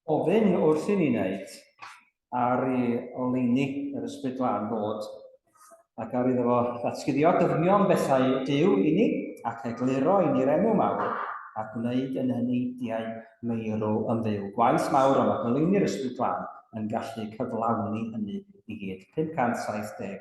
Ofyn wrth i ni wneud ar i oleuni yr Ysbryd Glân ddod ac ar iddo fo ddatguddio dyfnion bethau Duw i ni ac egluro i ni'r enw mawr a gwneud yn heneidiau meirw yn fyw. Gwaith mawr ond mae goleuni'r Ysbryd Glân yn gallu cyflawni hynny i gyd. 572.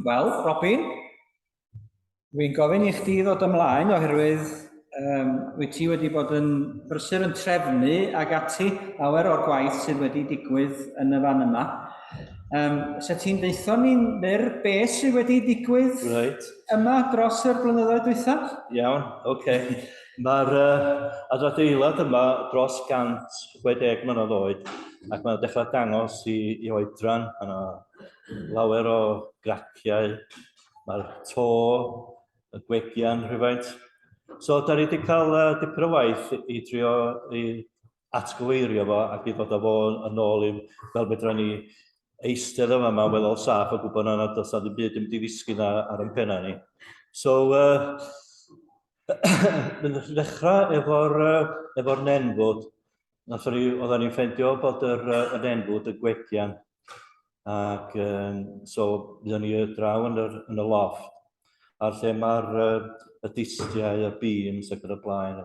Wel, Robin, dwi'n gofyn i chdi ddod ymlaen oherwydd um, wyt ti wedi bod yn brysur yn trefnu ag ati lawer o'r gwaith sydd wedi digwydd yn y fan yma. Um, se ti'n deutho ni'n fyr beth sydd wedi digwydd right. yma dros yr blynyddoedd dwytha? Iawn, oce. Okay. Mae'r uh, adeilad yma dros 160 mlynedd oed ac mae'n dechrau dangos i, i oedran. Mae yna lawer o graciau, mae'r to, y gwegian rhywfaint. So, da ni wedi cael uh, dipyn o waith i drio i atgyweirio fo ac i ddod â fo yn ôl i fel fedra ni eistedd yma yma weddol saff a gwybod na nad oes na ddim byd yn mynd i ddisgyn ar ein penna ni. So, uh, mynd ddechrau efo'r uh, efo nenfwd. Nathon ni, oedden ni'n ffeindio bod yr, uh, y nenfwd y gwegian. Ac um, so, fuon ni draw yn, yr, yn y loft, a'r lle mae'r uh, y distiau, y beams ac yn y blaen,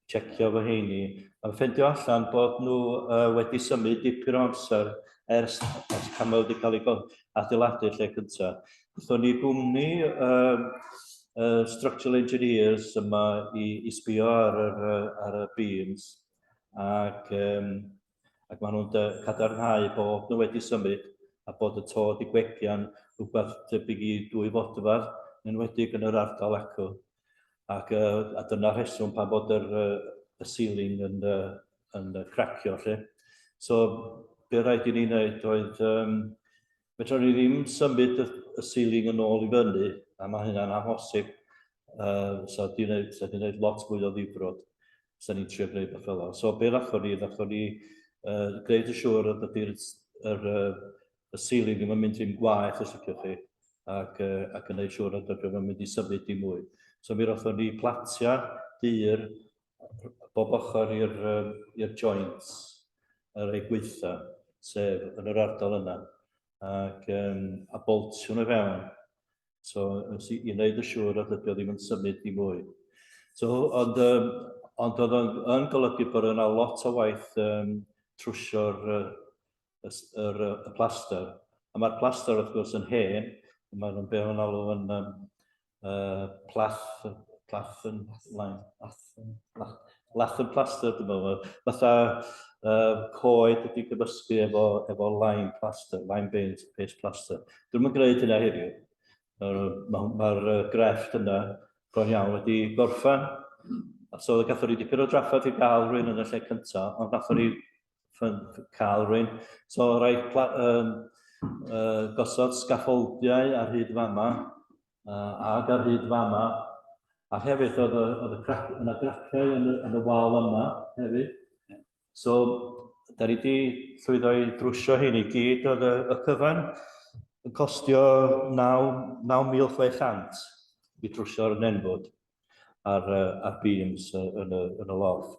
checio fy heini, a ffeindio allan bod nhw uh, wedi symud dipyn o amser ers, ers pan mae wedi cael ei adeiladu lle cyntaf. Gwnaethon ni gwmni uh, uh, structural engineers yma i, i sbio ar yr, ar y beams ac, um, ac maen nhw'n cadarnhau bod nhw wedi symud a bod y to wedi gwegian rhywbeth tebyg i dwy fodfedd, yn enwedig yn yr ardal acw. Ac, uh, a dyna rheswm pan bod yr, uh, y ceiling yn, uh, yn uh, cracio, lle. So, be rhaid i ni wneud oedd, um, fedra ni ddim symud y, y ceiling yn ôl i fyny, a mae hynna'n amhosib. Uh, so, di wneud, so di wneud lot mwy o ddifrod. So, ni'n trio gwneud beth fel So, be ddachon ni? Ddachon ni uh, gwneud yn siŵr y dydy'r yr, uh, y ceiling ddim yn mynd ddim gwaeth os ydych chi, ac, uh, ac yn gwneud siŵr nad ydych yn mynd i symud dim mwy. So mi rothon ni platiau dur bob ochr i'r uh, joints, yr ei gweitha. sef yn yr ardal yna, ac um, a boltio nhw fewn. So, i, i wneud y siŵr nad ydy o ddim yn symud i mwy. So, ond, um, ond oedd yn, yn golygu bod yna lot o waith um, trwsio'r uh, y, yr, y plaster. A mae'r plaster, wrth gwrs, yn hen. Mae nhw'n be o'n alw yn um, plath, plath yn lain. Lath yn plaster, dwi'n meddwl. Fatha coed ydy gymysgu efo, efo lime plaster, lime based, based plaster. Dwi'n mynd gwneud hynna heddiw. Mae'r ma, ma grefft yna bron iawn wedi gorffan. So gathon ni dipyn o drafferth i gael rhywun yn y lle cyntaf, ond nathon ni cael rhywun. So rhaid um, gosod scaffoldiau ar hyd fama, ac ar hyd fama. A hefyd oedd y, oedd y crac, yna graciau yn y, yn y wal yma hefyd. So, da ni wedi llwyddo i drwsio hyn i gyd, oedd y, y cyfan yn costio 9,600 i drwsio'r nenfwd ar, ar beams yn y, yn y loft.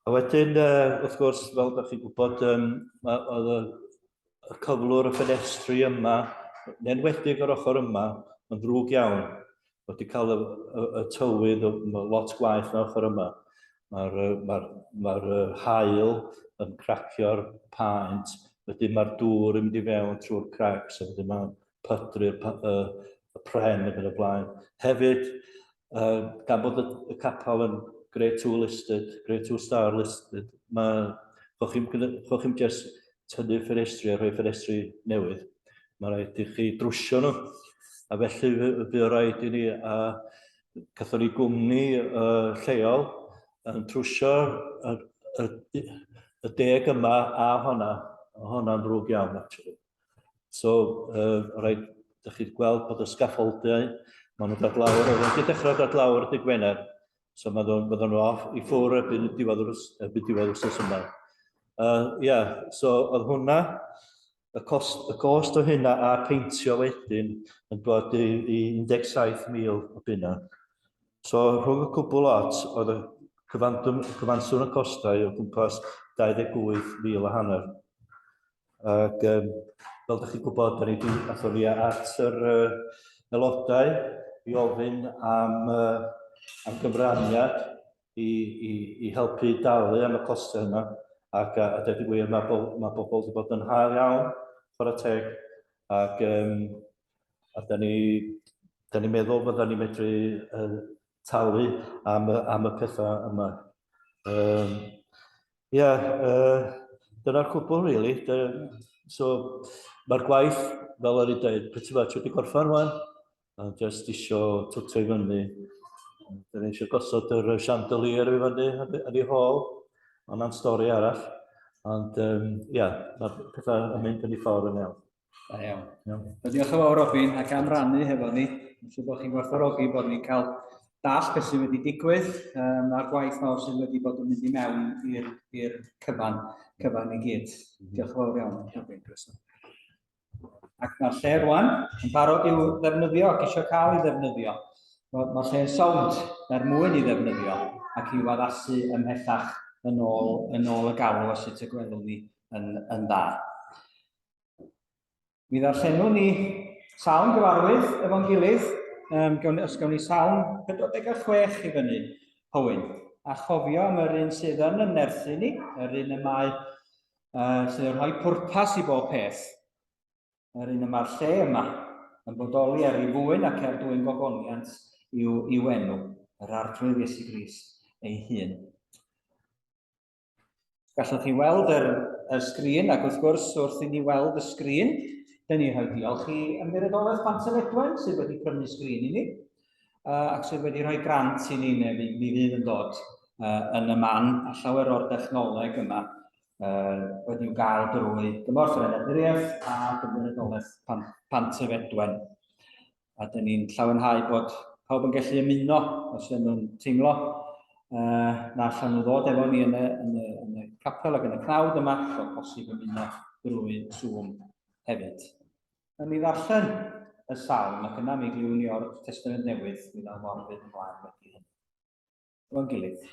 A wedyn, wrth gwrs, fel ydych chi'n gwybod, um, oedd y, y cyflwr y ffenestri yma, yn enwedig o'r ochr yma, yn ddrwg iawn. Wedi cael y, y, y tywydd lot gwaeth na ochr yma. Mae'r mae mae haul yn cracio'r paent, wedyn mae'r dŵr yn mynd i fewn trwy'r cracs, a wedyn mae'n pydru'r y, y pren ac yn y blaen. Hefyd, uh, gan bod y, y capel yn Grade 2 listed, Grade 2 star listed, mae, chwch chi'n chwch chi'n just tynnu ffenestri a rhoi ffenestri newydd. Mae rhaid i chi drwsio nhw. A felly bydd rhaid i ni, a gathon ni gwmni uh, lleol yn trwsio y, y, y deg yma a honna. Hwnna'n ddrwg iawn, actually. So, uh, rhaid, ydych chi'n gweld bod y scaffoldiau, maen nhw'n dod lawr, oedd wedi dechrau dod lawr dydd Gwener, so maen nhw'n maen nhw off i ffwrdd erbyn diwedd yr, erbyn diwedd wythnos yma. Uh, yeah, so oedd hwnna, y cost, y cost o hynna a peintio wedyn yn dod i, i 17,000 o bunna. So rhwng y cwbl lot, oedd y cyfanswm y costau o gwmpas 28,000 a hanner. Ac um, fel ydych chi'n gwybod, da ni wedi athon ni at yr uh, aelodau i ofyn am, uh, am gyfraniad i, i, i helpu dalu am y costau yma. Ac a, a dweud y gwir, mae, bo, mae bobl wedi bod yn hael iawn, chwarae teg. Ac um, a da ni, da ni meddwl fydda ni medru uh, talu am, am y pethau yma. Um, Ie, yeah, uh, dyna'r cwbl, really. Dy, so, mae'r gwaith, fel o'n i'n dweud, pretty much wedi gorffan wan. A just isio twtio i fyny. Dyna ni eisiau gosod yr chandelier i fyny yn ei hôl. Ond stori arall. Ond, ie, um, yeah, mae pethau yn mynd yn ei ffordd yn iawn. Da iawn. Iawn. Wel, diolch yn fawr, Robin, ac am rannu hefo ni. Mae'n siŵr bod chi'n gwerthfawrogi bod ni'n cael dall beth sydd wedi digwydd um, a'r gwaith mawr sydd wedi bod yn mynd i mewn i'r cyfan, cyfan i gyd. Mhm. Diolch yn fawr iawn, Robin. Croeso. Ac mae'r lle rwan yn barod i'w ddefnyddio ac eisiau cael ei ddefnyddio. Mae'r ma lle'n sownd er mwyn i ddefnyddio ac i'w addasu ymhellach yn ôl, yn ôl y galw a sut y gwelwn ni yn, yn dda. Mi ddarllenwn ni salm gyfarwydd efo'n gilydd. Um, gawn, os gawn ni salm 46 i fyny, Hywyn. A chofio am yr un sydd yn yn nerthu ni, yr un y mae, uh, sydd yn rhoi pwrpas i bob peth. Yr un y mae'r lle yma yn bodoli er ei fwyn ac er dwyn gogoniant i'w, i'w enw, yr Arglwydd Iesu Grist ei hun. Gallwch chi weld yr, y sgrin, ac wrth gwrs, wrth i ni weld y sgrin, dyn ni rhoi diolch i Ymddiriedolaeth Pantyfedwen sydd wedi prynu sgrin i ni, uh, ac sydd wedi rhoi grant i ni, neu mi, mi fydd yn dod uh, yn y man, a llawer o'r dechnoleg yma uh, wedi'w gael drwy gymorth yr Enedwriaeth a Ymddiriedolaeth Pantyfedwen. A dyn ni'n llawenhau bod pawb yn gallu ymuno os ydyn nhw'n teimlo uh, na allan nhw ddod efo ni yn y, yn y, yn y capel ac yn y cnawd yma, bod posib ymuno drwy Zoom hefyd. Yn ni ddarllen y salm ac yna mi glywn ni o'r Testament Newydd, mi ddaw Morfydd ymlaen wedi hynny. Efo'n gilydd.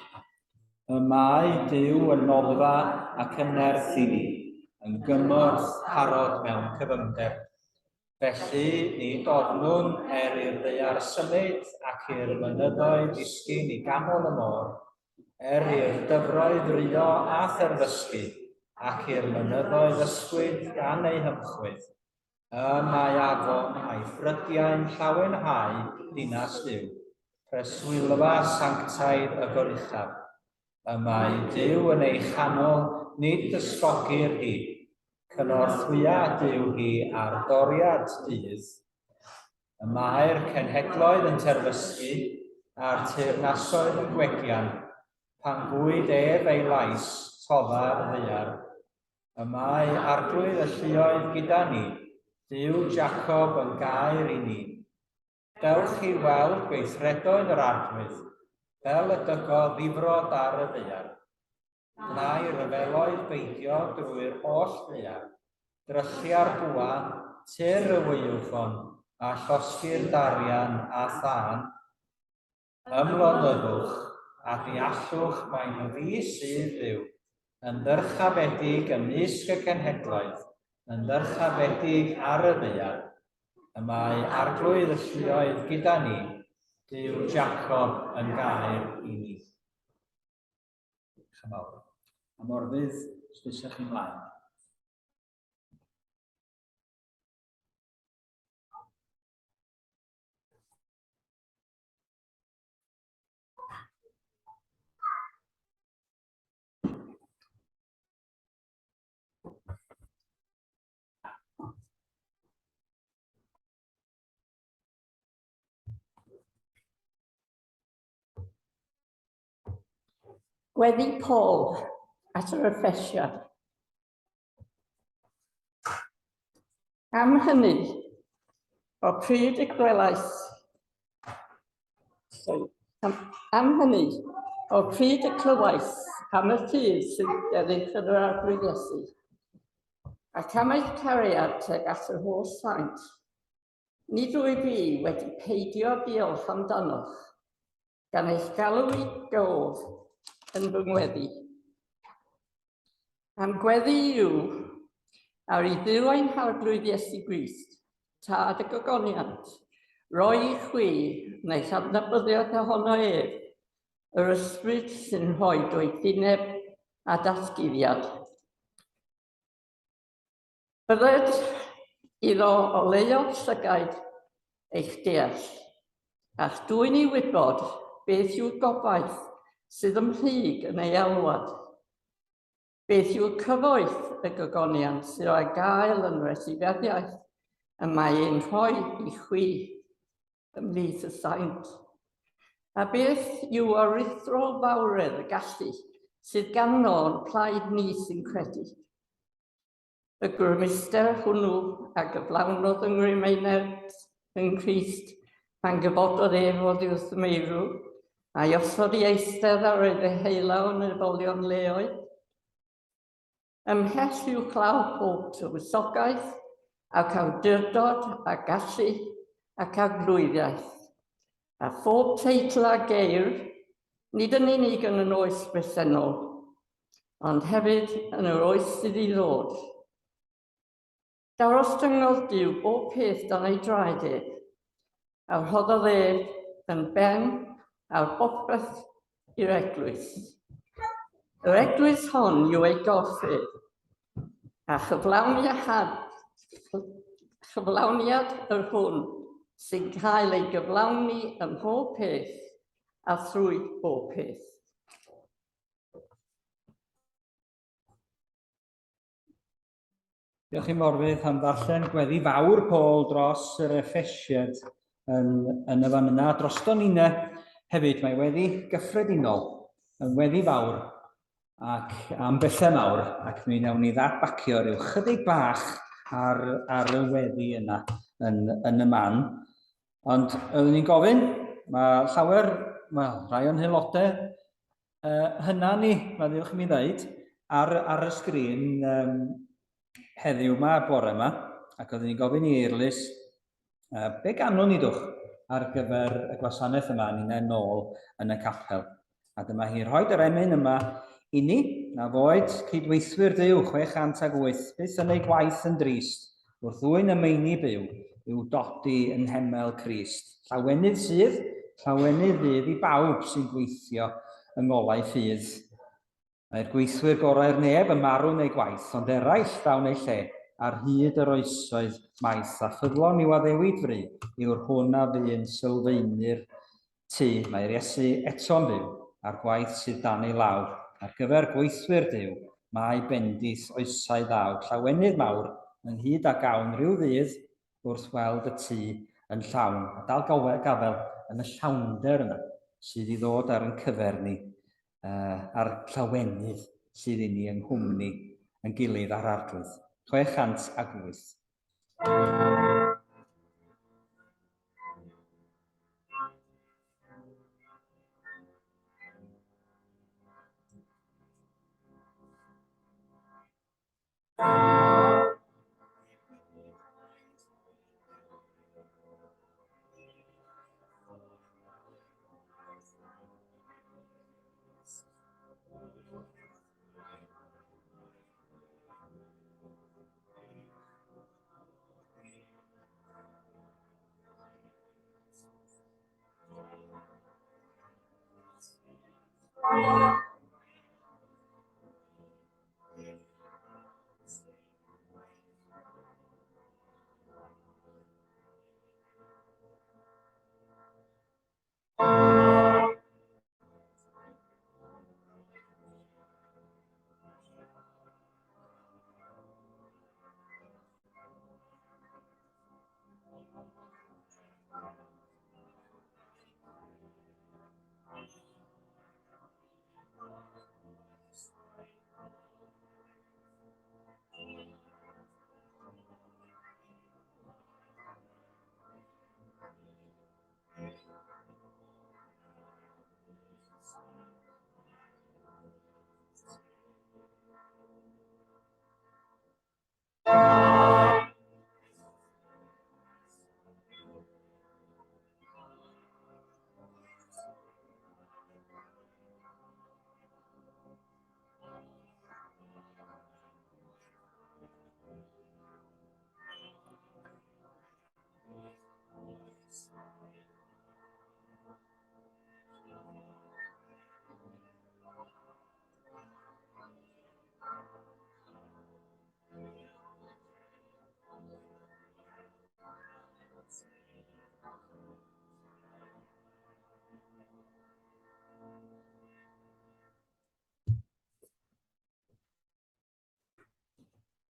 Y mae Duw yn noddfa ac yn nerth i ni, yn gymorth parod mewn cyfyngder. Felly, nid ofnwn er i'r ddaear symud ac i'r mynyddoedd ddisgyn i ganol y môr, er i'r dyfroedd ruo a therfysgu, ac i'r mynyddoedd ysgwyd gan eu hymchwydd. Y mae afon a'i ffrydiau'n llawenhau dinas Duw, preswylfa sanctaidd y Goruchaf. Y mae Duw yn ei chanol, nid ysgogir hi. Cynorthwya Duw hi ar doriad dydd. Y mae'r cenhedloedd yn terfysgu, a'r teyrnasoedd yn gwegian, pan gwyd ef ei lais, todda'r ddaear. Y mae Arglwydd y lluoedd gyda ni, Duw Jacob yn gaer i ni. Dewch i weld gweithredoedd yr Arglwydd, fel y dygodd ddifrod ar y ddaear. Gwnai ryfeloedd beidio drwy'r holl ddaear, dryllia'r bwa, tir y waywffon, a llosgi'r darian a thân. Ymlonyddwch, a deallwch mai myfi sydd Dduw, yn ddyrchafedig ymysg y cenhedloedd, yn ddyrchafedig ar y ddaear. Y mae Arglwydd y lluoedd gyda ni, Duw Jacob yn gaer i ni. Diolch yn fawr. A Morfudd, os dysach chi mlaen. Gweddi Paul at yr Effesiad. Am hynny, o pryd y gwelais... Sorry. Am, am hynny, o pryd y clywais am y ffydd sydd gennych yn yr Arglwydd Iesu, ac am eich cariad tuag at yr holl saint, nid wyf fi wedi peidio diolch amdanoch, gan eich galw i gof yn fy ngweddi. A'm gweddi yw, ar i Dduw ein Harglwydd Iesu Grist, Tad y gogoniant, roi i chwi, neu'ch adnabyddiaeth ohono ef, yr ysbryd sy'n rhoi doethineb a datguddiad. Bydded iddo oleuo llygaid eich deall, a'ch dwyn i wybod beth yw'r gobaith sydd ymhlyg yn ei alwad, beth yw'r cyfoeth y gogoniant sydd ar gael yn yr etifeddiaeth y mae e'n rhoi i chwi ymhlith y saint. A beth yw aruthrol fawredd y gallu sydd ganddo o'n plaid ni sy'n credu? Y grymuster hwnnw a gyflawnodd yng ngrym ei nerth yng Nghrist pan gyfododd ef oddi wrth y meirw, a'i osod i eistedd ar ei ddeheulaw yn ebolion leoedd. Ymhell uwchlaw pob tywysogaeth ac awdurdod a gallu ac arglwyddiaeth, a phob teitl a geir, nid yn unig yn yn oes bresennol, ond hefyd yn yr oes sydd i ddod. Darostyngodd Duw bob peth dan ei draed ef, a rhoddodd ef yn ben ar bopeth i'r eglwys. Yr eglwys hon yw ei gorff ef, a chyflawniad, chyflawniad yr hwn sy'n cael ei gyflawni ym mhob peth a thrwy bob peth. Diolch i Morfydd am ddarllen gweddi fawr Paul dros yr Effesiad yn, yn y fan yna. Drosto ninne hefyd, mae weddi gyffredinol yn weddi fawr ac am bethau mawr, ac mi wnawn ni ddadbacio rhyw chydig bach ar, ar y weddi yna yn, yn y man. Ond oeddwn ni'n gofyn, mae llawer, wel, rhai o'n haelodau hynna ni, maddeuwch i mi ddeud, ar, ar y sgrin um, heddiw yma, bore yma, ac oeddwn ni'n gofyn i Eirlys, be ganwn ni dwch ar gyfer y gwasanaeth yma, ni'n nôl yn y capel. A dyma hi'n rhoi yr emyn yma Inni, na foed cydweithwyr Duw 608, byth yn eu gwaith yn drist, wrth ddwyn y meini byw, i'w dodi yn nhemel Crist. Llawenydd sydd, llawenydd fydd i bawb sy'n gweithio yng ngolau ffydd. Mae'r gweithwyr gorau'r neb yn marw'n eu gwaith, ond eraill ddawn eu lle ar hyd yr oesoedd maith, a ffyddlon i'w addewid fry yw'r hwn a fu'n sylfaenu'r Tŷ, mae'r Iesu eto'n fyw, a'r gwaith sydd dan ei law, ar gyfer gweithwyr Duw, mae bendith oesau ddaw, llawenydd mawr, ynghyd â gawn rhyw ddydd wrth weld y tŷ yn llawn, a dal gafael yn y llawnder yna sydd i ddod ar yn cyfer ni, a'r llawenydd sydd i ni yng nghwmni yn gilydd a'r Arglwydd. 608.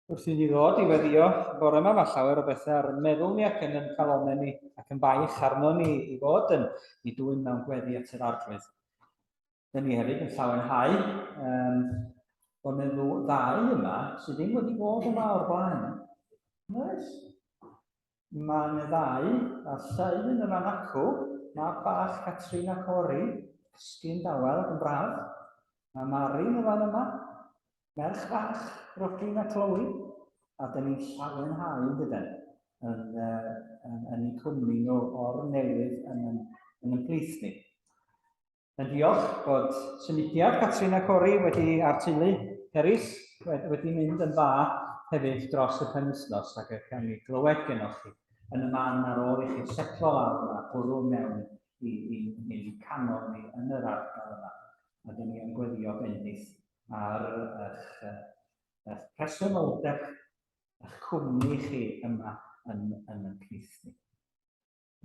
Wrth i ni ddod i weddio bore yma, mae llawer o bethau ar yn meddwl ni ac yn yn calonau ni ac yn baich arno ni i fod yn i dwyn mewn gweddi at yr Arglwydd. Dyn ni hefyd yn llawenhau um, bod yna ddau yma sydd ddim wedi bod yma o'r blaen. Oes? Mae yna ddau, a llai yn y fan acw, mae bach Catrin ac Ori, cysgu'n dawel ac yn braf. Mae Mari yn y fan yma, merch fach Robin a Chloe, a dyn ni'n llawenhau yn dydyn, yn, uh, yn, yn eu cwmni nhw o'r newydd yn, yn, yn, yn plith ni. Yn diolch bod symudiad Catrin a Cori wedi a'r teulu Peris wedi mynd yn dda hefyd dros y penwythnos ac y cawn ni glywed gennoch chi yn y man ar ôl i chi setlo lawr a bwrw mewn i, i, i'n canol ni yn yr ardal yma. A dyn ni yn gweddio bendith ar eich, eich presenoldeb, eich cwmni chi yma yn, yn y plith ni.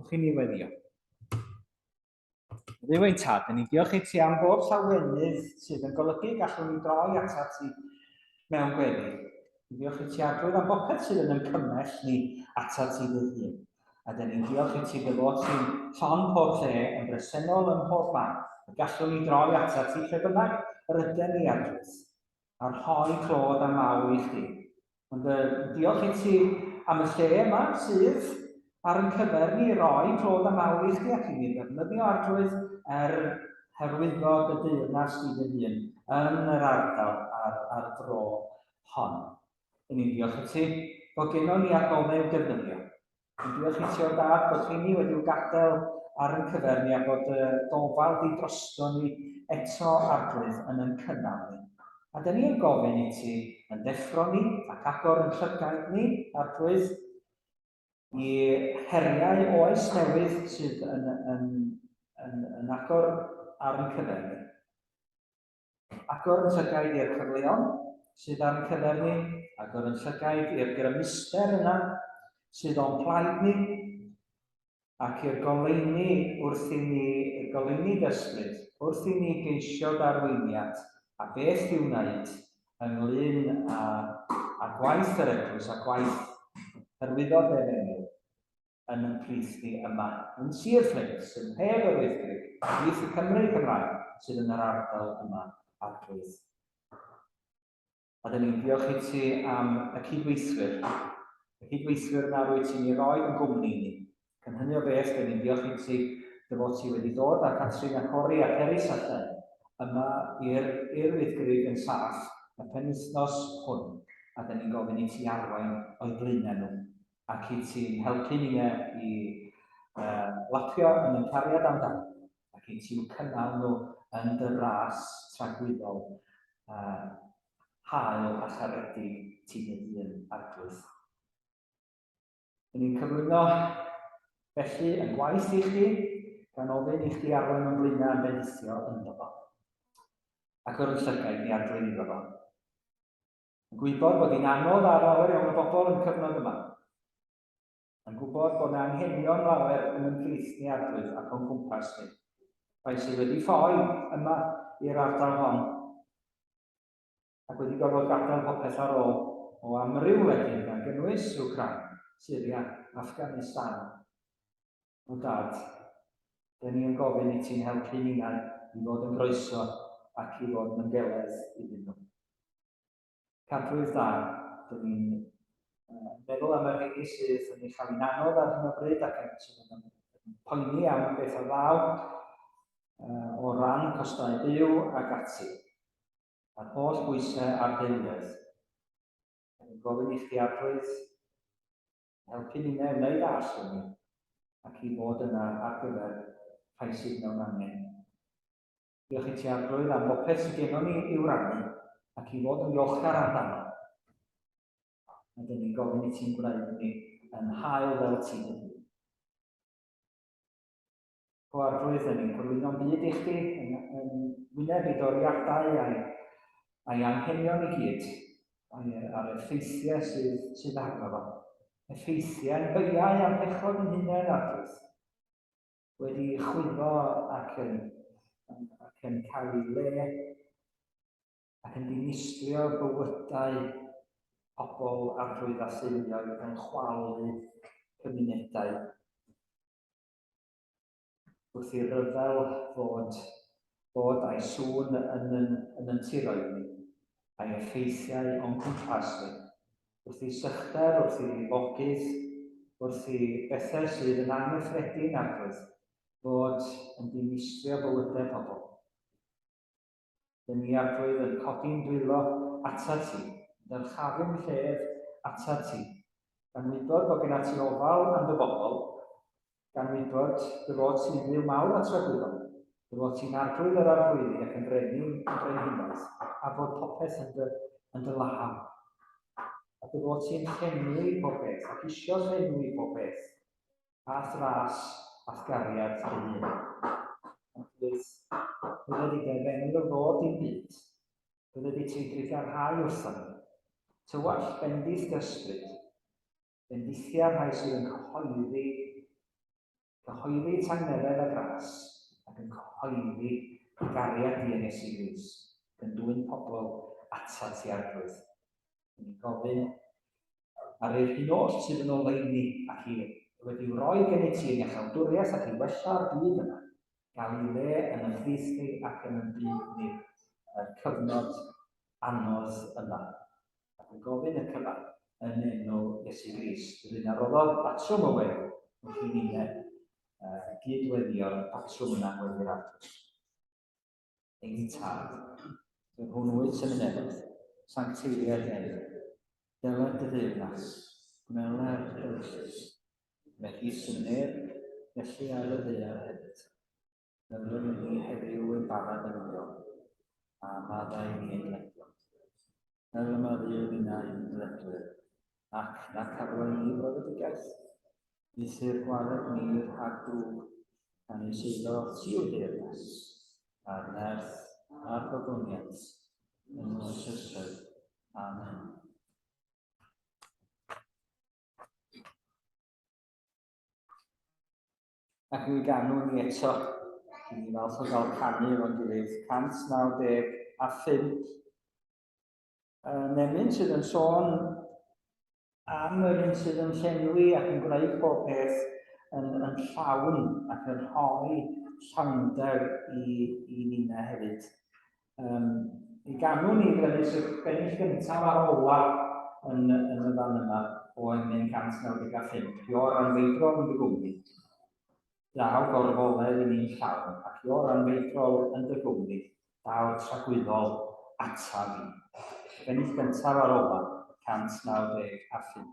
Wch i ni weddio. Dduw ein Tad, dyn ni'n diolch i ti am bob llawenydd sydd yn golygu gallwn ni droi atat ti mewn gweddi. Ni'n diolch i ti Arglwydd am bopeth sydd yn yn cymell ni atat ti dy hun. A dyn ni'n diolch i ti dy fod ti'n llon pob lle, yn bresennol ym mhob man. Y gallwn ni droi atat ti lle bynnag yr ydyn ni Arglwydd, a rhoi clod a mawl i chdi. Ond uh, diolch i ti am y lle yma sydd ar yn cyfer ni roi clod a mawl i chdi ac i ni ddefnyddio Arglwydd er hyrwyddo dy deyrnas di dy hun yn yr ardal a'r, a'r fro hon. Yn ni'n diolch i ti bod gennon ni adnoddau i'w defnyddio. Yn diolch i ti o dad bod rheini wedi'w gadael ar yn cyfer ni a bod y gofal di drosto ni eto Arglwydd yn yn cynnal ni. A dyn ni yn gofyn i ti yn deffro ni ac agor yn llygaid ni, Arglwydd, i heriau oes newydd sydd yn, yn, yn, yn agor ar yn cyfer ni. Agor yn llygaid i'r cyfleon sydd ar yn cyfer ni, agor yn llygaid i'r grymuster yna sydd o'n plaid ni, ac i'r goleuni wrth i ni, i'r goleuni d'ysbryd, wrth i ni geisio d'arweiniad a beth i'w wneud ynglyn â, â gwaith yr eglwys a gwaith hyrwyddo dy efengyl yn yn plith ni yma yn Sir Fflint, yn nhref yr Wyddgrug, ymhlith y Cymry Cymraeg sydd yn yr ardal yma, Arglwydd. A dyn ni'n diolch i ti am y cydweithwyr, y cydweithwyr yna rwy ti'n ei roi yn gwmni i ni. Ac yn hynny o beth, dyn ni'n diolch i ti dy fod ti wedi dod â Catrin a Cori ac Eris a Llen yma i'r i'r Wyddgrug yn saff y penwythnos hwn, a dyn ni'n gofyn i ti arwain o'u blaenau nhw, ac i ti'n helpu ni i uh, lapio yn ein cariad amdano ac i ti i'w cynnal nhw yn dy ras tragwyddol, uh, hael a charedig ti dy hun, Arglwydd. Dyn ni'n cyflwyno felly yn gwaith i chdi, gan ofyn i chdi arwain o'n blaenau yn bendithio ynddo fo. Ac o'r llygaid ni arglwydd iddo fo. Yn gwybod bod hi'n anodd ar lawer iawn o bobl yn y cyfnod yma. Yn gwybod bod 'na anghenion lawer yn yn plith ni Arglwydd ac o'n cwmpas ni. Rhai sydd wedi ffoi yma i'r ardal hon ac wedi gorfod gadael popeth ar ôl o amryw wledydd gan gynnwys Wcráin, Syria, Afghanistan. O Dad, dyn ni yn gofyn i ti'n helpu ninnau i fod yn groeso ac i fod yn ymgeledd iddyn nhw. Cadwydd dda, dyn ni'n uh, meddwl am y rheini sydd yn ei chael hi'n anodd ar hyn o bryd ac yn, sydd yn, yn poeni am beth a ddaw uh, o ran costau byw ac ati. A'r holl bwysau ar deuluoedd. Yn gofyn i chdi Arglwydd, helpu ninnau wneud all ni ac i fod yna ar gyfer rhai sydd mewn angen. Diolch i ti Arglwydd am bopeth sydd gennon ni i'w rannu ac i fod yn ddiolchgar amdano. A dyn ni'n gofyn i ti'n gwneud ni yn hael fel ti dy hun. O Arglwydd, dyn ni'n cyflwyno'n byd i chdi yn, yn wyneb ei doriadau a'i, a'i anghenion i gyd, a'i, a'r effeithiau sydd, sydd arno fo. Effeithiau'n beiau a'n pechod yn hunain, Arglwydd. wedi chwyddo ac yn, ac yn cael ei le ac yn dinistrio bywydau pobl arglwydd a theuluoedd yn chwalu cymunedau. Wrth i ryfel fod, fod a'i sŵn yn yn, yn yn tiroedd ni, a'i effeithiau o'n cwmpas ni, Wrth i sychder, wrth i lifogydd, wrth i bethau sydd yn anghyffredin Arglwydd, fod yn dinistrio bywydau pobl. Dyn ni, Arglwydd, yn codi'n dwylo atat ti, yn dyrchafu'n llef atat ti, gan wybod bod genna ti ofal am dy bobl, Gan wybod dy fod ti'n Dduw mawr a tragwyddol, dy fod ti'n Arglwydd yr arglwyddi ac yn Frenin y brenhinoedd, a bod popeth yn dy, yn dy law. A dy fod ti'n llenwi pob peth, ac isio llenwi pob peth, a'th ras a'th gariad dy hun. Arglwydd, bydded i dy efengyl ddod i'n byd, bydded i ti drugarhau wrthon ni. Tywallt bendith dy ysbryd, Bendithia'r rhai sydd yn cyhoeddi, cyhoeddi tangnefedd a gras, ac yn cyhoeddi dy gariad di yn Iesu Grist, ac yn dwyn pobl atat ti Arglwydd. Dyn ni'n gofyn ar i'r hyn oll sydd yn oleuni ac i wedi'w roi gennyt ti yn iachawdwriaeth ac i wella'r byd yma, gael ei le yn y mhlith ni ac yn y byd ni, y cyfnod anodd yma. Ac yn gofyn y cyfan yn enw Iesu Grist, yr un a roddodd batrwm y weddi wrth i ninne uh, gyd-weddïo'r patrwm yna weddi'r Arglwydd. Ein Tad, yr hwn wyt yn y nefoedd, sancteiddier dy enw, deled dy deyrnas, gwneler dy ewyllys, megis yn y nef, felly ar y ddaear hefyd. Dyfrwn i ni heddiw ein bara dyddiol, a maddau ni ein dyledion. Fel y mae ninnau yn ddedwyr, ac nac arwain ni brofedigaeth. Neithi'r gwared ni rhag drwg, gan ei seiddo ti o deyrnas, a'r nerth a'r gogoniant yn oes oesoedd. Amen. Ac mi ganwn ni eto. Dwi'n ni falch o gael canu efo'n gilydd. 195. Nemyn sydd yn sôn am yr un sydd yn llenwi ac yn gwneud pob peth yn, yn llawn ac yn rhoi llawnder i, i ninna hefyd. Um, mi ganwn ni ddrefnus y bennill gyntaf a'r ola yn, yn y fan yma o emyn 195. Ior anfeidrol yn dy gwmni. Daw gorfoledd i ni'n llawn, ac ior anfeidrol yn dy gwmni, daw tragwyddol ataf i. Bennill gyntaf a'r ola, 195.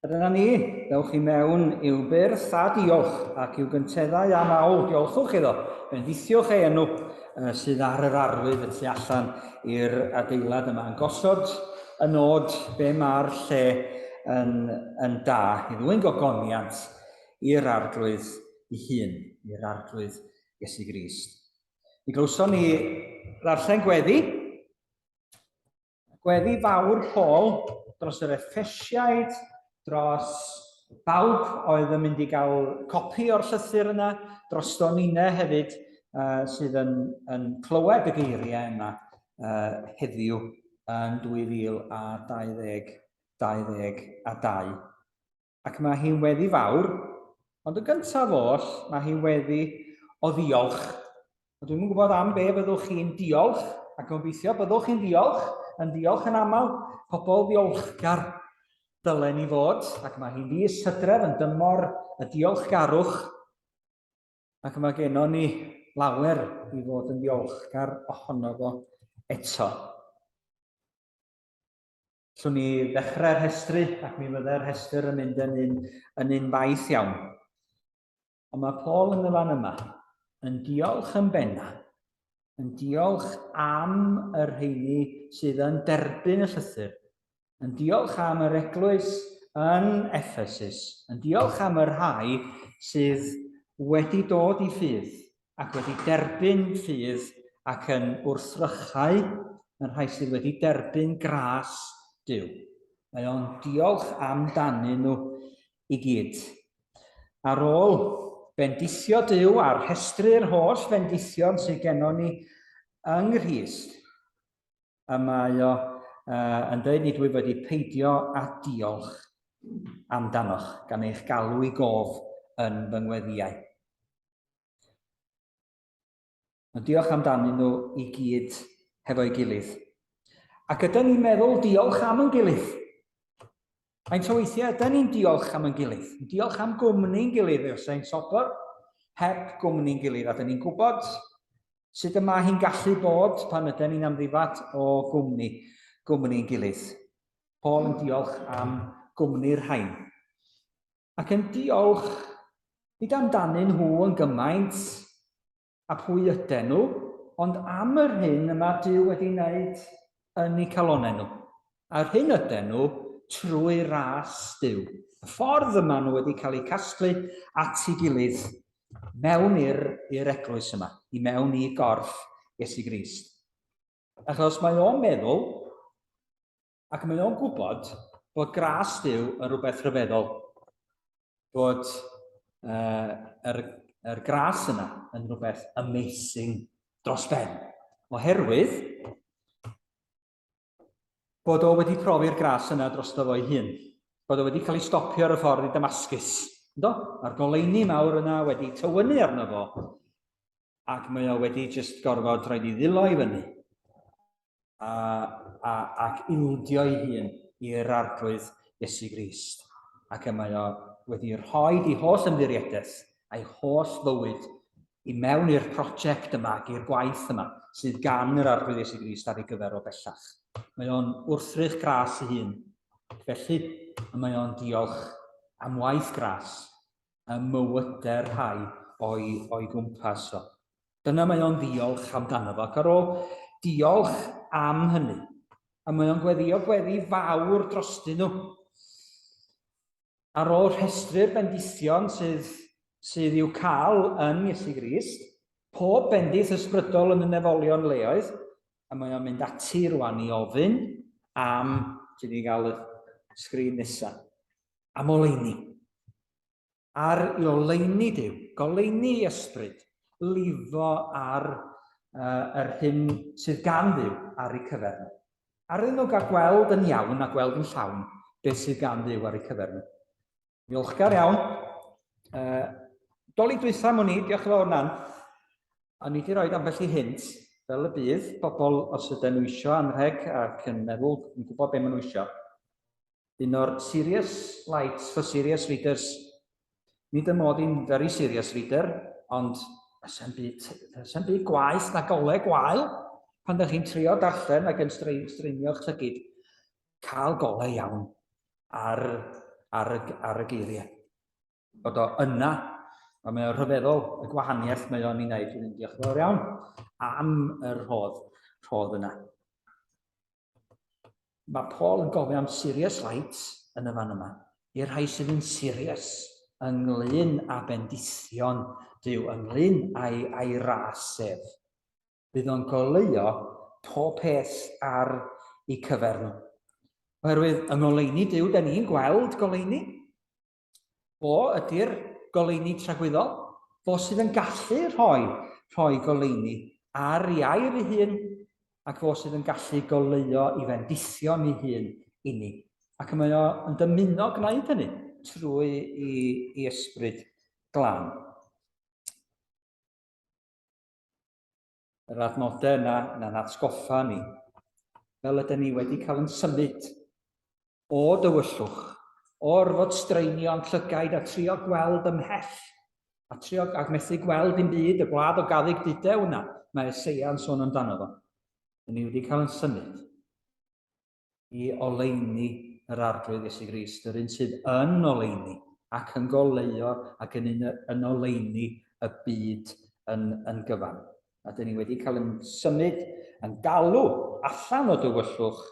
A dyna ni, dewch i mewn i'w byrth a diolch ac i'w gynteddau a mawl, diolchwch iddo, bendithiwch ei enw sydd ar yr arwydd y tu allan i'r adeilad yma, yn gosod y nod be mae'r lle yn, yn da, i ddwyn gogoniant i'r arglwydd ei hun, i'r arglwydd Iesu Grist. Mi glywson ni ddarllen gweddi, Gweddi fawr Paul dros yr Effesiaid, dros bawb oedd yn mynd i gael copi o'r llythyr yna, drosto ninne hefyd uh, sydd yn, yn clywed y geiriau yma uh, heddiw yn 2020, 22. Ac mae hi'n weddi fawr, ond yn gyntaf oll, mae hi'n weddi o ddiolch. A dwi'm yn gwybod am be fyddwch chi'n diolch, ac gobeithio byddwch chi'n diolch, yn diolch yn aml, pobl ddiolchgar dylen ni fod, ac mae hi'n fis hydref yn dymor y diolchgarwch, ac mae gennon ni lawer i fod yn ddiolchgar ohono fo eto. Allwn ni ddechrau rhestru, ac mi fyddai'r rhestr yn mynd yn un, yn un faith iawn. Ond mae Paul yn y fan yma yn diolch yn benna, yn diolch am y rheini sydd yn derbyn y llythyr, yn diolch am yr eglwys yn Ephesus, yn diolch am y rhai sydd wedi dod i ffydd ac wedi derbyn ffydd ac yn wrthrychau yn rhai sydd wedi derbyn gras Duw. Mae o'n diolch amdanyn nhw i gyd. Ar ôl bendithio Duw a rhestru'r holl fendithion sydd gennon ni yng Nghrist, y mae o uh, yn dweud nid wyf wedi peidio â diolch amdanoch gan eich galw i gof yn fy ngweddïau. Ond diolch amdanyn nhw i gyd hefo'i gilydd. Ac ydyn ni'n meddwl diolch am yn gilydd? Faint o weithiau ydyn ni'n diolch am yn gilydd? Diolch am gwmni'n gilydd, os ein sobor, heb gwmni'n gilydd. A dyn ni'n gwybod sut y mae hi'n gallu bod pan ydyn ni'n amddifad o gwmni, gwmni'n gilydd. Paul yn diolch am gwmni'r rhain. Ac yn diolch nid amdanyn nhw yn gymaint a pwy yden nhw, ond am yr hyn y mae Duw wedi wneud yn eu calonnau nhw. A'r hyn yden nhw trwy ras Duw. Y ffordd y maen nhw wedi cael eu casglu at ei gilydd mewn i'r eglwys yma, i mewn i gorff Iesu Grist. Achos mae o'n meddwl Ac mae o'n gwybod bod gras Duw yn rhywbeth rhyfeddol, bod uh, yr, yr gras yna yn rhywbeth amazing dros ben. Oherwydd bod o wedi profi'r gras yna drosto fo'i hun. Bod o wedi cael ei stopio ar y ffordd i Damascus. Ynddo? Mae'r goleuni mawr yna wedi tywynnu arno fo ac mae o wedi just gorfod rhaid i ddilo i fyny a, a, ac ildio'i hun i'r Arglwydd Iesu Grist. Ac y mae o wedi rhoi di holl ymddiriedaeth a'i holl fywyd i mewn i'r prosiect yma ac i'r gwaith yma sydd gan yr Arglwydd Iesu Grist ar ei gyfer o bellach. Mae o'n wrthrych gras ei hun. Felly, mae o'n diolch am waith gras ym mywydau'r rhai o'i, o'i gwmpas o. Dyna mae o'n ddiolch amdano fo, ac ar ôl diolch am hynny, a mae o'n gweddio gweddi fawr drostyn nhw. Ar ôl rhestru'r bendithion sydd, sydd i'w cael yn Iesu Grist, pob bendith ysbrydol yn y nefolion leoedd, a mae o'n mynd ati rwan i ofyn am, ti'n ni gael y sgrin nesaf, am oleuni. Ar i oleuni Duw, goleuni i ysbryd, lifo ar uh, yr hyn sydd gan Dduw ar eu cyfer nhw. Ar iddyn nhw gael gweld yn iawn a gweld yn llawn beth sydd gan Dduw ar eu cyfer nhw. Diolchgar iawn. Uh, doli dwytha mwyn i, diolch yn fawr Nan. O'n i wedi rhoi ambell i hint, fel y bydd bobl os ydyn nhw eisiau anrheg ac yn meddwl, yn gwybod beth maen nhw eisiau. Un o'r serious lights for serious readers. Nid y mod i'n very serious reader, ond sy'n byd, sy'n byd gwaeth na golau gwael pan ydych chi'n trio darllen ac yn straenio'ch llygyd. Cael golau iawn ar, ar, y, ar y geiriau. Bod o yna, a mae o'n rhyfeddol y gwahaniaeth mae o'n ei wneud. Dwi'n diolch yn fawr iawn am y rhodd, rhodd yna. Mae Paul yn gofyn am serious light yn y fan yma, i'r rhai sydd yn serious ynglyn â bendithion Duw, ynglyn â'i, a'i ras sef. Bydd o'n goleuo pob peth ar eu cyfer nhw. Oherwydd yng ngoleuni Duw, da ni'n gweld goleuni. Fo ydy'r goleuni tragwyddol, fo sydd yn gallu rhoi, rhoi goleuni ar ei air ei hun, ac fo sydd yn gallu goleuo i fendithion ei hun inni. Ac mae o yn dymuno gwneud hynny trwy i, i ysbryd glân. Yr adnodau yna yna'n atgoffa ni, fel ydyn ni wedi cael yn symud o dywyllwch, o orfod straenio'n llygaid a trio gweld ymhell, a trio ac methu gweld dim byd, y gwlad o gaddug dudew yna, mae Eseia yn sôn amdano fo. Dyn ni wedi cael yn symud i oleuni yr Arglwydd Iesu Grist, yr un sydd yn oleuni ac yn goleuo ac yn, un, yn oleuni y byd yn, yn gyfan. A dyn ni wedi cael yn symud, yn galw allan o dywyllwch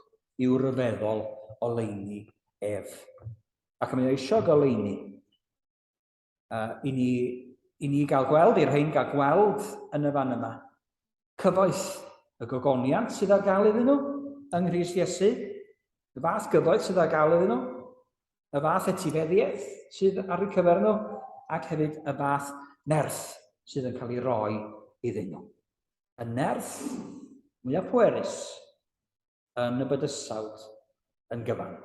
i'w ryfeddol oleuni ef. Ac mae o eisiau goleuni uh, i, ni, i ni gael gweld, i'r rhain gael gweld yn y fan yma, cyfoeth y gogoniant sydd ar gael iddyn nhw yng Nghrist Iesu. Y fath gyfoeth sydd ar gael iddyn nhw, y fath etifeddiaeth sydd ar eu cyfer nhw, ac hefyd y fath nerth sydd yn cael ei roi iddyn nhw. Y nerth mwyaf pwerus yn y bydysawd yn gyfan.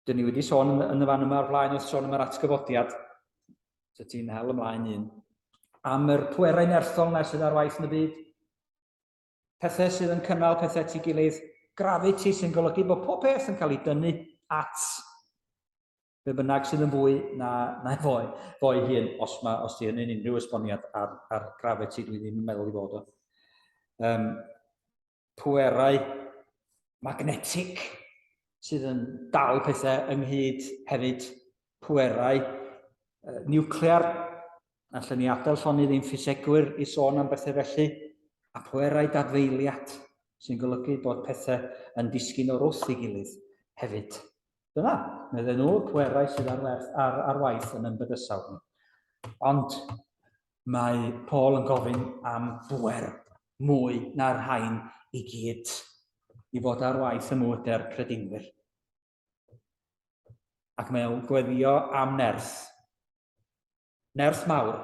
Dyn ni wedi sôn yn y fan yma o'r blaen wrth sôn am yr atgyfodiad. So ti'n hel ymlaen un. Am yr pwerau nerthol na sydd ar waith yn y byd. Pethau sydd yn cynnal pethau at ei gilydd. Gravity sy'n golygu bod pob peth yn cael ei dynnu at be bynnag sydd yn fwy na, na fo, fo'i hun, os, ma, os di hynny'n unrhyw esboniad ar, ar gravity, dwi ddim yn meddwl i fod o. Um, pwerau magnetig sydd yn dal pethau ynghyd hefyd, pwerau uh, niwclear, allan ni adael llonydd ein ffisegwyr i sôn am bethau felly, a pwerau dadfeiliad sy'n golygu bod pethau yn disgyn o'r wrth ei gilydd hefyd. Dyna, medden nhw, pwerau sydd ar, werth, ar, ar waith yn ymbyddysawd ni. Ond mae Paul yn gofyn am bwer mwy na'r rhain i gyd i fod ar waith ym mywydau'r credinwyr. Ac mae o'n gweddio am nerth. Nerth mawr.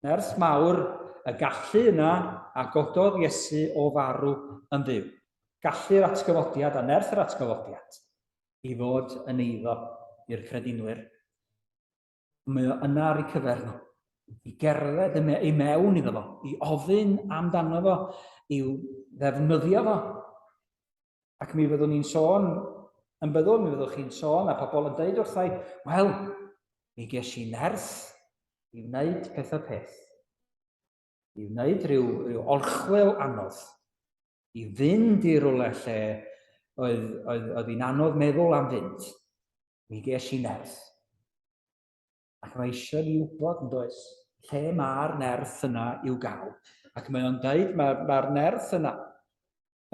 Nerth mawr y gallu yna a gododd Iesu o farw yn fyw. Gallu'r atgyfodiad a nerth yr atgyfodiad i fod yn eiddo i'r credinwyr. Mae o yna ar eu cyfer nhw, i gerdded i mewn iddo fo, i ofyn amdano fo, i'w ddefnyddio fo. Ac mi fyddwn ni'n sôn, yn byddwn, mi fyddwch chi'n sôn, a pobl yn dweud wrthai, wel, mi ges i nerth i wneud peth a peth, i wneud rhyw, rhyw orchwyl anodd, i fynd i rywle lle oedd, oedd, oedd hi'n anodd meddwl am fynd. Mi ges i nerth. Ac mae eisiau ni wybod, yn does, lle mae'r nerth yna i'w gael. Ac mae o'n dweud, mae'r mae nerth yna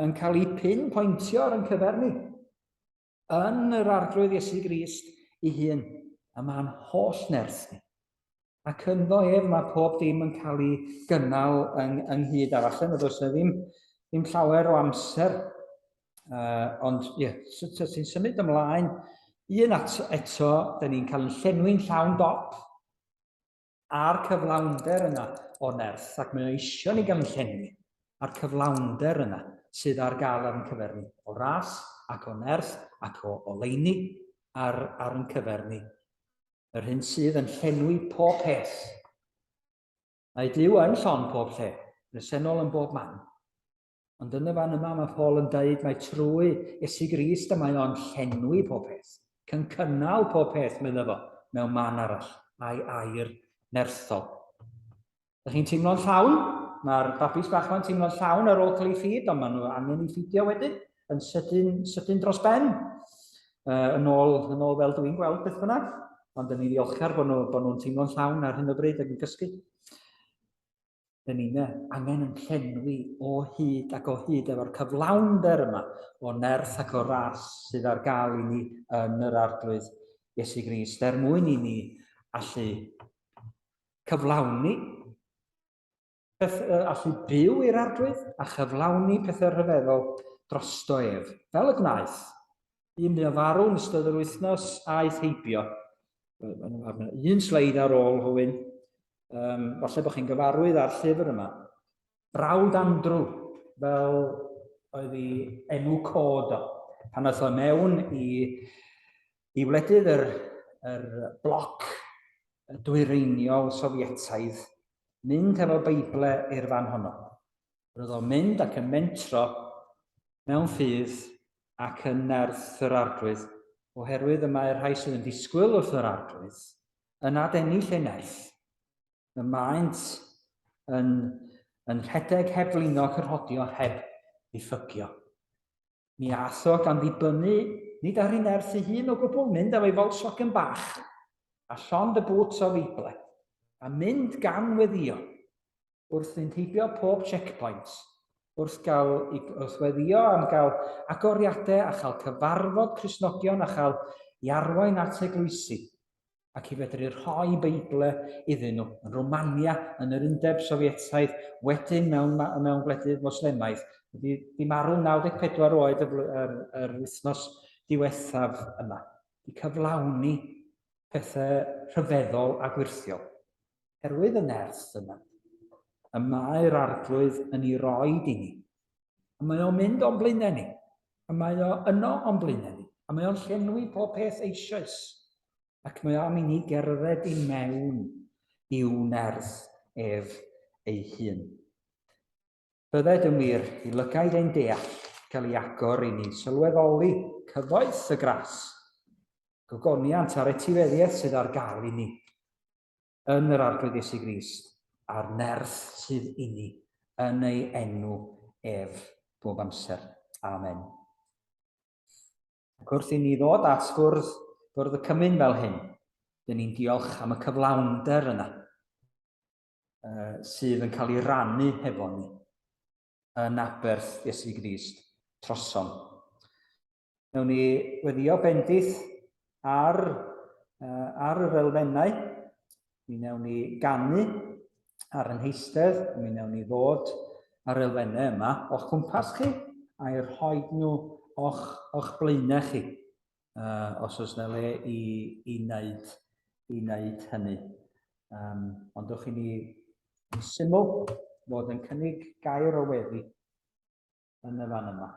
yn cael ei pinpointio ar ein cyfer ni. Yn yr Arglwydd Iesu Grist ei hun, y mae'n holl nerth ni. Ac ynddo ef mae pob dim yn cael ei gynnal yng, ynghyd. A falle nad oes yna ddim, ddim llawer o amser. Uh, ond ie, yeah, sut so, ti'n symud ymlaen, un at, eto, da ni'n cael yn llenwi'n llawn dop a'r cyflawnder yna o nerth, ac mae o eisiau ni gael yn llenwi a'r cyflawnder yna sydd ar gael ar yn cyfer ni, o ras ac o nerth ac o oleuni ar, ar yn cyfer ni. Yr hyn sydd yn llenwi pob peth. Mae Duw yn llon pob lle, bresennol yn bob man. Ond yn y fan yma mae Paul yn dweud mae trwy Iesu Grist y mae o'n llenwi pob peth, cyncynnal pob peth, meddai fo, mewn man arall, a'i air nerthol. Ydych chi'n teimlo'n llawn? Mae'r babis bach ma'n teimlo'n llawn ar ôl cael ei ffid, ond maen nhw angen ei ffidio wedyn, yn sydyn, sydyn dros ben. Uh, yn, ôl, yn ôl fel dwi'n gweld beth bynnag. Ond yn ni ddiolchgar bod nhw'n nhw, nhw teimlo'n llawn ar hyn o bryd ac yn cysgu. Dyn ni'n angen yn llenwi o hyd ac o hyd efo'r cyflawnder yma o nerth ac o ras sydd ar gael i ni yn yr Arglwydd Iesu Grist, er mwyn i ni allu cyflawni beth, allu byw i'r Arglwydd a chyflawni pethau rhyfeddol drosto ef, fel y gwnaeth. Un fuodd farw yn ystod yr wythnos aeth heibio. Un sleid ar ôl, Hywyn. Um, falle bod chi'n gyfarwydd â'r llyfr yma. Brawd Andrew, fel oedd ei enw cod o. Pan oedd o mewn i, i wledydd yr, yr bloc dwyreiniol Sofietaidd, mynd efo Beible i'r fan honno. Roedd o'n mynd ac yn mentro mewn ffydd ac yn nerth yr Arglwydd, oherwydd y mae'r rhai sydd yn disgwyl wrth yr Arglwydd yn adennill eu nerth. Y maent yn, yn rhedeg heb flino ac yn rhodio heb ddiffygio. Mi ath o gan ddibynnu nid ar ei nerth ei hun o gwbl, mynd efo'i Volkswagen bach a llond y bŵt o Feible, a mynd gan weddio wrth fynd heibio pob checkpoint, wrth, gael, wrth weddio am gael agoriadau a chael cyfarfod Cristnogion a chael i arwain at eglwysi. Ac i fedru rhoi Beiblau iddyn nhw yn Romania, yn yr Undeb Sofietaidd, wedyn mewn, mewn gwledydd Moslemaidd. Wedi di marw 94 oed y, yr, yr wythnos diwethaf yma. Di cyflawni pethau rhyfeddol a gwyrthiol. Herwydd y nerth yma, y mae'r arglwydd yn ei roed i ni. A mae o'n mynd o'n blaenau ni. A mae o yno o'n blaenau ni. A mae o'n llenwi pob peth eisoes. Ac mae o am i ni gerdded i mewn i'w nerth ef ei hun. Bydded yn wir i lygaid ein deall gael ei agor i ni sylweddoli cyfoeth y gras, gogoniant a'r etifeddiaeth sydd ar gael i ni yn yr Arglwydd Iesu Grist a'r nerth sydd inni yn ei enw ef bob amser. Amen. Ac wrth i ni ddod at fwrdd, bwrdd y cymun fel hyn, dyn ni'n diolch am y cyflawnder yna uh, sydd yn cael ei rannu hefo ni yn aberth Iesu Grist trosom. Newn ni weddio bendith ar, uh, ar yr elfennau. Mi wnewn ni ganu ar yn heistedd, mi wnewn ni ddod ar elfennau yma o'ch cwmpas chi a'i rhoi nhw o'ch, o'ch blaenau chi, uh, os oes yna le i, i, wneud, i wneud hynny. Um, ond dwch i ni yn syml fod yn cynnig gair o weddi yn y fan yma.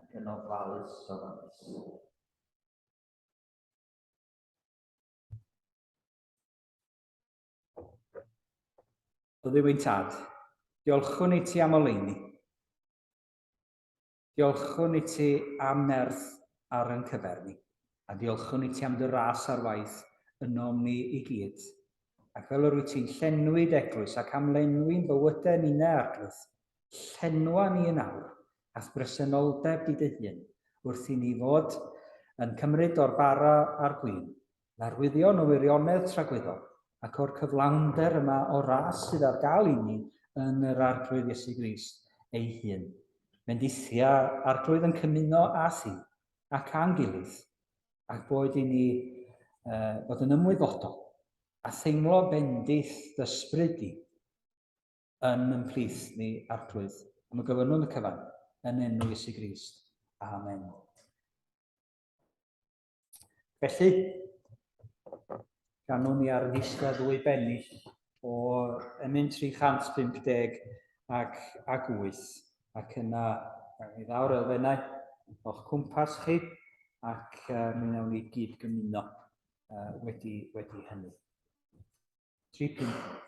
Ac yn ofalus, ofalus. O Dduw ein Tad, diolchwn i ti am oleuni. Diolchwn i ti am nerth ar yn cyfer ni, a diolchwn i ti am dy ras ar waith ynom ni i gyd. Ac fel yr wyt ti'n llenwi d'eglwys ac am lenwi'n bywydau ninnau, Arglwydd, llenwa ni yn awr a'th bresenoldeb di dy hun, wrth i ni fod yn cymryd o'r bara a'r gwin, L'arwyddion o wirionedd tragwyddol, ac o'r cyflawnder yma o ras sydd ar gael i ni yn yr Arglwydd Iesu Grist ei hun. Bendithia Arglwydd yn cymuno â thi ac â'n gilydd, ac boed i ni uh, fod yn ymwybodol a theimlo bendith d'ysbryd di yn ymhlith ni, Arglwydd. Am y gofynnwn y cyfan, yn enw Iesu Grist. Amen. Felly, ganwn ni ar y eistedd ddwy bennill o emyn 350 ac, ac 8, ac yna mi ddaw'r elfennau o'ch cwmpas chi, ac uh, mi wnawn ni gyd gymuno uh, wedi, wedi hynny. 358.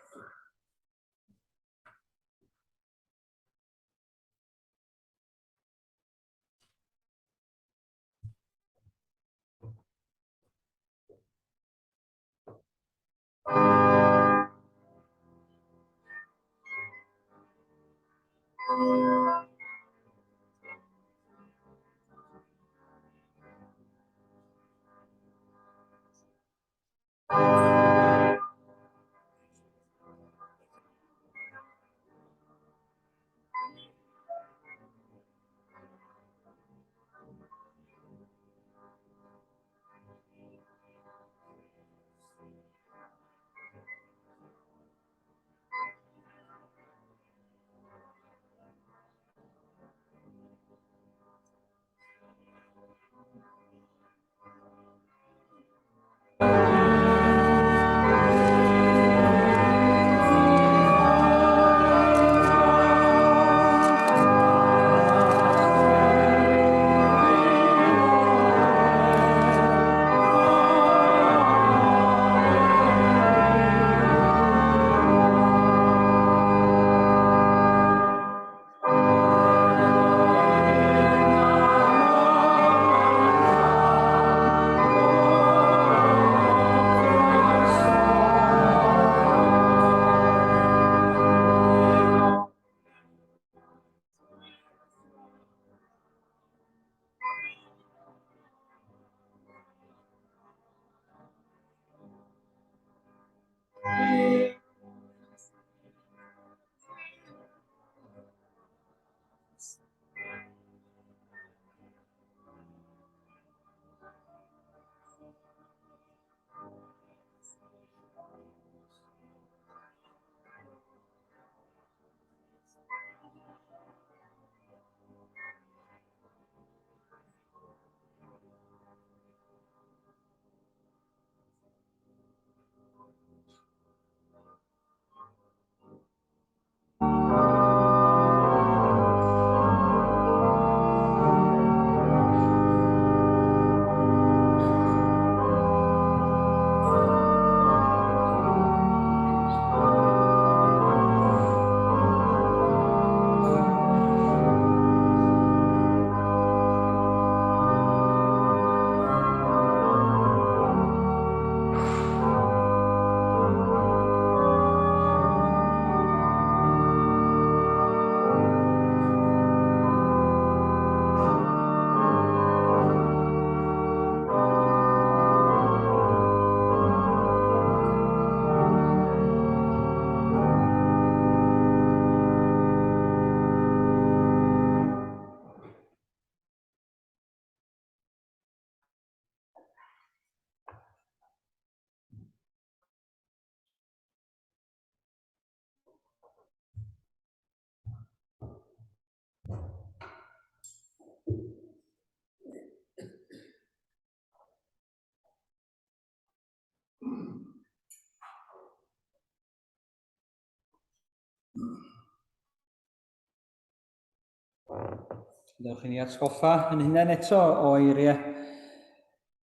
Dewch i ni atgoffa yn hunain eto o eiriau,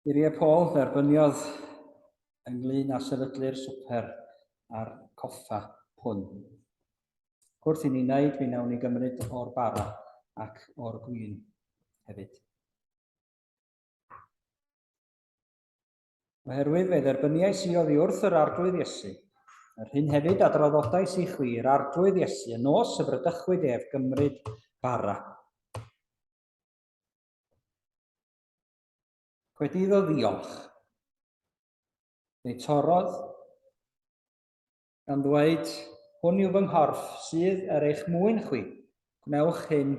eiriau Paul dderbyniodd ynglyn â sefydlu'r swper a'r coffa hwn. Wrth i ni wneud, mi wnawn ni gymryd o'r bara ac o'r gwin hefyd. Oherwydd fe dderbyniais i oddi wrth yr Arglwydd Iesu, yr hyn hefyd a draddodais i chwi, yr Arglwydd Iesu, y nos y bradychwyd ef gymryd bara. Wedi iddo ddiolch, fe'i torrodd, gan ddweud, Hwn yw fy nghorff sydd er eich mwyn chwi, gwnewch hyn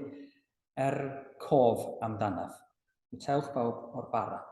er cof amdanaf. Bwytewch bawb o'r bara.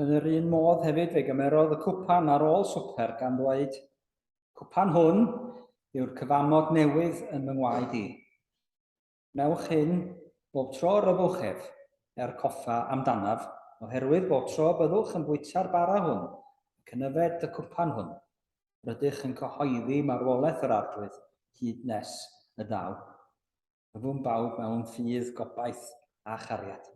Yn yr un modd hefyd fe gymerodd y cwpan ar ôl swper gan ddweud, Cwpan hwn yw'r cyfamod newydd yn fy ngwaed i. Wnewch hyn bob tro rhyfwch ef, er coffa amdanaf, oherwydd bob tro byddwch yn bwyta'r bara hwn ac yn yfed y cwpan hwn, rydych yn cyhoeddi marwolaeth yr Arglwydd hyd nes y daw. Byddwn bawb mewn ffydd, gobaith a chariad.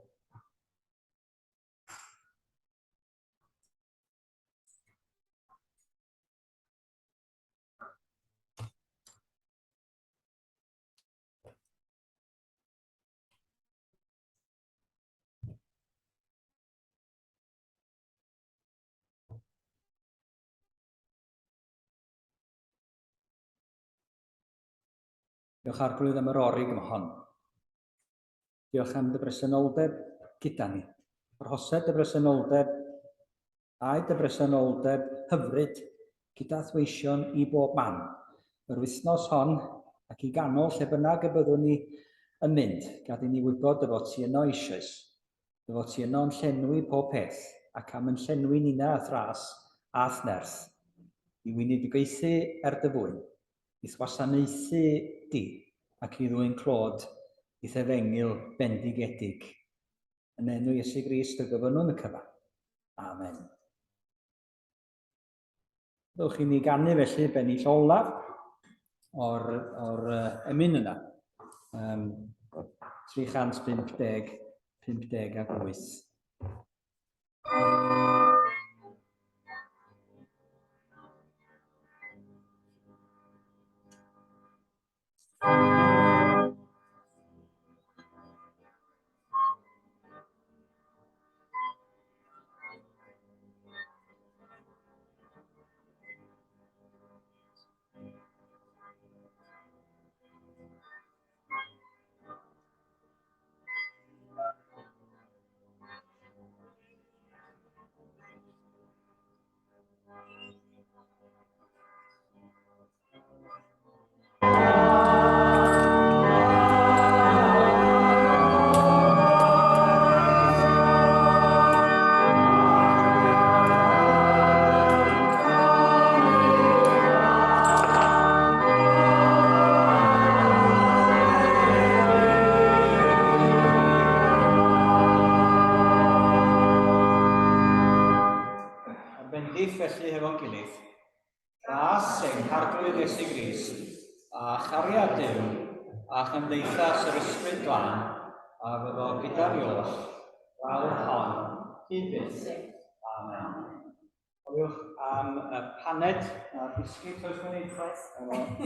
Diolch Arglwydd am yr orig yma hon. Diolch am dy bresenoldeb gyda ni. Arhosed dy bresenoldeb, aed dy bresenoldeb hyfryd gyda thweision i bob man. Yr wythnos hon ac i ganol lle bynnag y byddwn ni yn mynd, gad i ni wybod dy fod ti yno eisoes. Dy fod ti yno yn llenwi pob peth, ac am yn llenwi ninna â'th ras a'th nerth, i weinidogaethu er dy fwyn, i'th wasanaethu di, ac i ddwyn clod i'th efengyl bendigedig. Yn enw Iesu Grist y gofynnwn y cyfan. Amen. Dewch i ni ganu felly bennill olaf o'r, or, uh, emyn yna. Um, 350, 58. A'r bendith felly hefo'n gilydd. Gras ein Harglwydd Iesu Grist, a chariad Duw, a chymdeithas yr Ysbryd Glân, a fyddo gyda ni oll, lawr hon, hyd byth. Amen. Cofiwch am y paned a'r bisgwit oes gwneud.